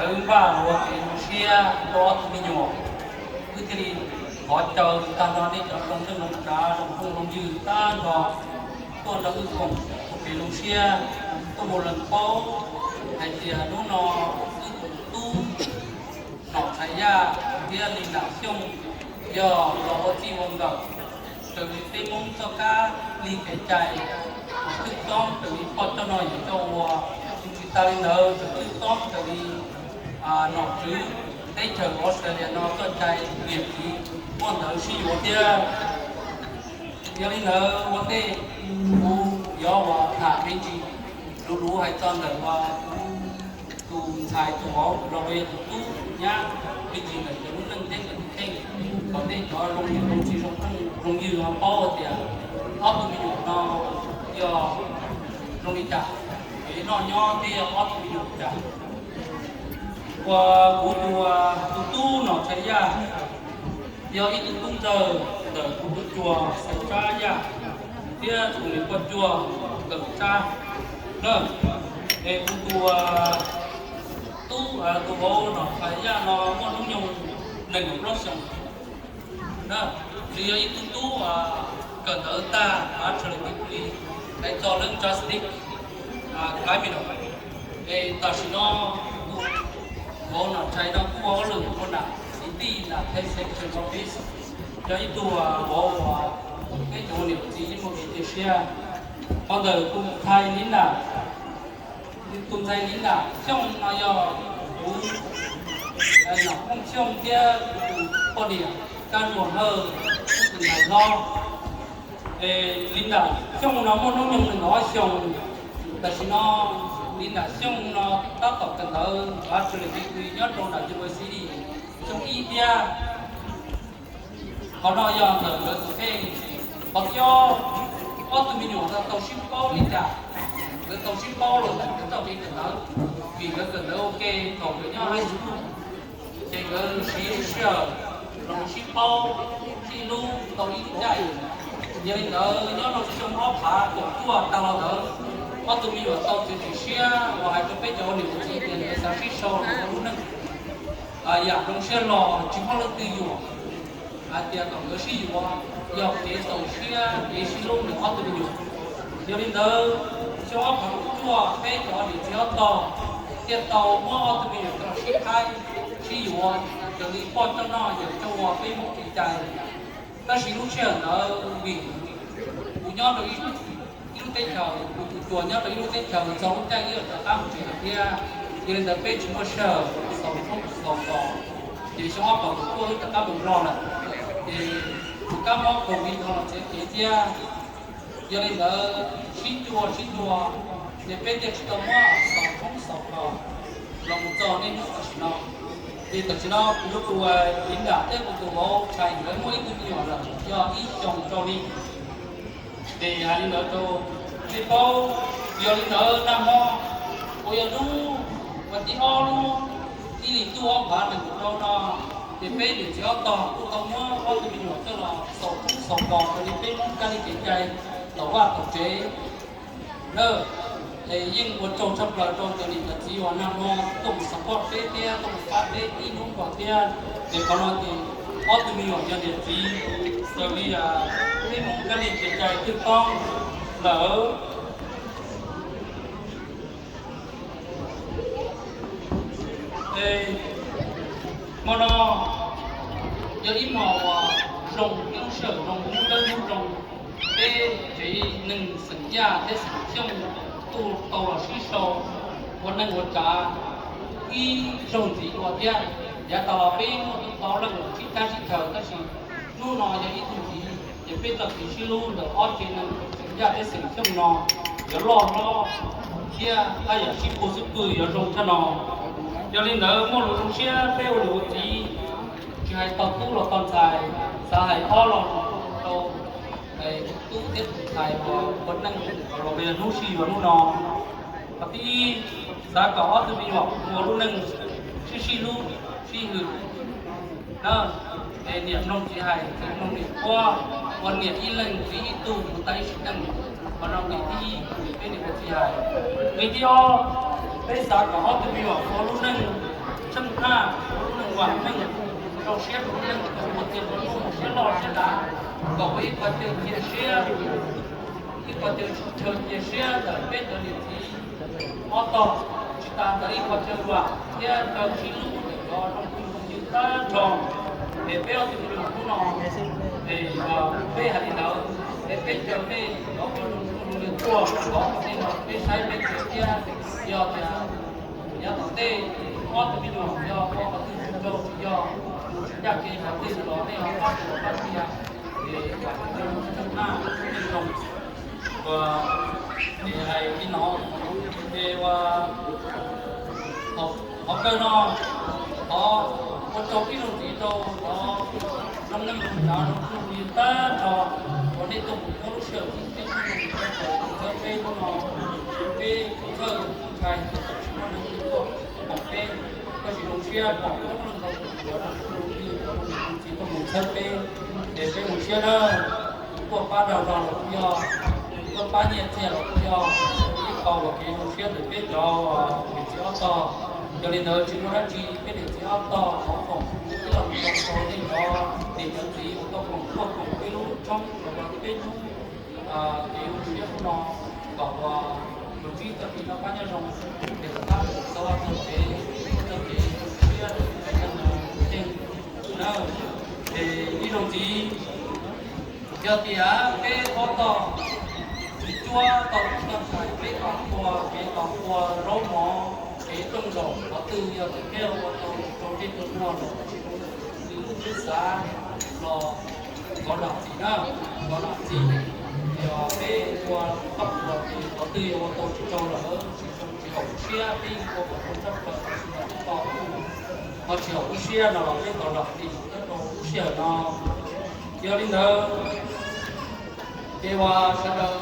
Lawv npaj ua kev zoo siab rau ob tug me nyuam, wb thiaj li thov caw tag nrho nej cov hloov neej hloov tsav, hloov phooj hloov ywg tag nrho tuaj nrog wb koom ua kev zoo siab, tuaj mus lees paub hais tias hnub no wb tus tub Nom Tshais Yaj thiab Li Nam Xyooj yog los ua txij ua nkawm raws li peb Hmoob txoj kab lig kev cai, twb toob raws li poj coj no yawm coj ua. Tsis tas li ntawd, twb toob raws li nom tswv teb chaws Australia no txoj cai niam txiv muaj ntawv sib yuav thiab. Yog li ntawd ua ntej kuv yuav ua tham me ntsis luv luv hais txog ntawm tus ntxhais tus vauv los yog tus tub nyab me ntsis ntawm cov lub neej thiab cov tus kheej kom nej cov zoo yus zoo txiv zoo phooj zoo ywg ho paub tias ob tug me nyuam no yog zoo li cas, kev noj nyob thiab yog ob tug me nyuam cas. Uas kuv tus, tus tub Nom Tshais Yaj yog ib tug tub ntxawg ntawm kuv tus cuag Xaiv Tsab Yaj thiab tus niam poj cuag Kawm Tsab na. Es kuv tus tub, tus vauv Nom Tshais Yaj no muaj hnub nyoog nees nkaum plaub xyoos. Nws yog ib tug tub kawm ntawv tag bachelor degree hais txog lub justice, criminal. Es tam sim no tus vauv Nom Tshais no kuj ua hauj lwm ua nram city nram Pay Section Office, yog ib tug vauv uas peb cov ua niam txiv yeej muaj kev cia siab. Qhov ntawm tus ntxhais Li Nam, tus ntxhais Li Nam Xyooj no yog kuv Nom Phooj Xyooj thiab tus poj niam Kab Zuag Hawj tus ntxhais hlob. Li Nam Xyooj no muaj hnub nyoog nees nkaum ob xyoos. Tam sim no Li Nam Xyooj no tab tom kawm ntawv bachelor degree nyob rau nram University xyoo ib thiab. Qhov no yog ntawm nkawd tus kheej. Qhov thib ob, ob tug me nyuam no tau sib paub li cas? Nkawd tau sib paub los ntawm nkawd txoj kev kawm ntawv, vim nkawd kawm ntawv ua ke thaum nkawd nyob high school, ces nkawd siv lub sij hawm los sib paub, sib hlub tau ib lub caij. Yog li ntawd nyob rau xyoo ob phav kaum cuaj tag los ntawd, ob tug me nyuam tau txiav txim siab uas hais rau peb cov ua niam ua txiv tias nkawd xav sib sau los ua lub neej yam zoo siab los tsis muaj leej twg yuam, hais tias kom nkawd sib yuav yog kev txaus siab kev sib hlub ntawm ob tug me nyuam. Yog li ntawd, xyoo ob phav kaum cuaj peb cov niam txiv ob tog thiaj tau muab ob tug me nyuam coj los sib thaij sib yuav raws li poj coj noj yawm coj ua peb Hmoob kev cai. Tab sis lub sij hawm ntawd vim kuv nyob rau ib lub teb chaws, kuv tus cuag nyob rau ib lub teb chaws txog lub caij wb yuav rov qab mus tsev lawm thiab, yog li ntawd peb tsis muaj sij hawm xaus tshoob xaus kos. Ces xyoo ob phav kaum cuaj wb rov qab mus Nplog lawm, ces tus kab mob covid no los txev kev thiab. Yog li ntawd sib cua sib cua, ces peb thiaj tsis tau muab xaus tshoob xaus kos los mus txog niaj hnub tam sim no. Ces tam sim no kuv tus Li Nam thiab kuv tus vauv Tshais nkawd muaj ib tug me nyuam lawm yog ib xyoos rau li. Ces hais li ntawd rau nej paub. Yog li ntawd nag hmo uas yog hnub vas thib ob lub ib hlis ntuj ob phav nees nkaum rau no, ces peb niam txiv ob tog kuj tau muab ob tug me nyuam coj los xaus tshoob xaus kos raws li peb Hmoob kab li kev cai tau vaj tau tsev na. Es yeej ua tsaug tshaj plaws rau cov niam cov txiv uas nag hmo tuaj mus support peb thiab tuaj mus pab peb ib hnub nkaus thiab. Ces qhov no ces ob tug me nyuam yog niam txiv raws li peb Hmoob kab li kev cai twg toob lawm. Hmo no yog ib hmo uas zoo, ib lub sij hawm zoo, ib lub dawb hnub zoo. Peb tsev neeg xeem Yaj thiab xeem Xyooj kuj tau los sib sau ua neej ua tsav ib zaug ntxiv dua thiab. Yav tas los peb muaj tau leej los sib cab sib chaws, tab sis hnub no yog ib tug ntxiv ces peb txoj kev sib hlub ntawm ob tsev neeg xeem Yaj thiab xeem Xyooj no yuav loj hlob thiab haj yam sib puag xub pwg yuav zoo tshaj no. Yog li ntawd muaj lus zoo siab peb ua niam ua txiv, tsis hais tog tub los tog ntxhais, xav hais ob los rau tub thiab tus ntxhais uas ua neej los mus yog hnub sib yuav hnub no. Qhov thib ib, xav kom ob tug me nyuam ua lub neej sib sib hlub sib hwm na. Es niam mloog txiv hais, txiv mloog niam quaj, ua niam ib leeg txiv ib tug mus tag ib sim neej. Qhov no nqe thib ib, peb niam ua txiv hais. Nqe thib ob, peb xav kom ob tug me nyuam ua lub neej Vam meej rau siab rau neeg, ua tias mus ua siab loj siab dav, kom ua ib qho chaw cia siab, ib qho chaw cia siab ntawm peb cov niam txiv ob tog, tsis tas ntawd ib qho chaw vam thiab chaw sib hlub ntawm cov zoo kwv zoo tij tag nrho. Es peb ob tug me nyuam hnub no, es peb hais li ntawd, es peb caw nej cov uas zoo zoo li tuaj, thov kom nej no peb saib peb caw thiab. Yog tias yav tom ntej ob tug me nyuam yog ua qhov twg tsis tau, tsis yog, tsis ncaj kev qhov twg los nej ho pab ua pab tia, es vam nej zoo, nej zoo. Uas hais li no, ces uas qhov kawg no, thov ua tsaug ib zaug ntxiv rau cov zoo neeg zoo tsav zoo txuj li tag nrho uas nej tuaj mus muab lub sij hawm thiab txhawb peb hnub no, peb txhawj ntshai, tsis muaj neeg tuaj pom peb, koj tsis zoo siab pom hnub no cov zoo txuj zoo txuj li cov zoo txiv tuaj mus txhawb peb, ces peb zoo siab na. Tuaj pab dag zog los kuj yog, tuaj pab nyiaj txiag los kuj yog, ib qho uas kev zoo siab ntawm peb cov niam txiv ob tog. Yog li ntawd tsis muaj dab tsi, peb niam txiv ob tog thov foom ib lo lus zoo rau nej cov niam cov txiv uas tau foom tuaj foom peb lub tshoob los rau peb hnub kev zoo siab hnub no, kom ua tus ntsib txoj kev noj qab nyob zoo, es kom pab txhua txoj kev, txoj kev zoo siab rau neeg na. Ces ib zaug ntxiv, yog tias peb ob tog tsis cuab tau tus txoj cai, peb tos qhua, kev tos qhua zaub mov, kev rooj zaum qhov twg, yog tias peb ua tau rau tej tus muag los tsis zoo li lub siab xav los thov zam txim na, thov zam txim. Yog peb ua tau los ces qhov twg yog ua tau tsis tau lawm, tsis zoo tsis haum lub siab, peb ua kom tau tshaj plaws, tab sis mas peb tos ho tsis haum lub siab no los peb thov zam txim nyob rau lub sij hawm no. Yog li ntawd, ces uas sawv daws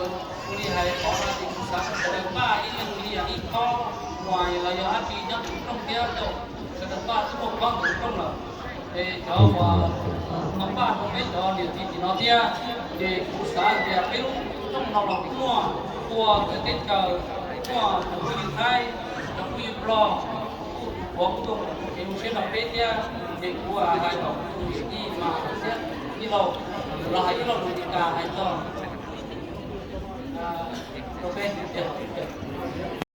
ua li hais qhov no ces kuv xav kom sawv daws npaj ib leeg li ib khob muas los yog dab tsi nyob tus rooj thiab, sawv daws npaj ib khob tus rooj lawm. Ces cov uas npaj rau peb cov niam txiv tim no thiab, ces kuv xav tias peb lub rooj no los kuj muaj ua txawv teb chaws, muaj cov phooj ywg Thaib, cov phooj ywg Nplog, kuj tus puav kuj tuaj foom kev zoo siab rau peb thiab. Ces kuv hais kom kuv tus niam tij mas thiab ib lo, los hais ib lo lus Meskas hais txog rau peb tias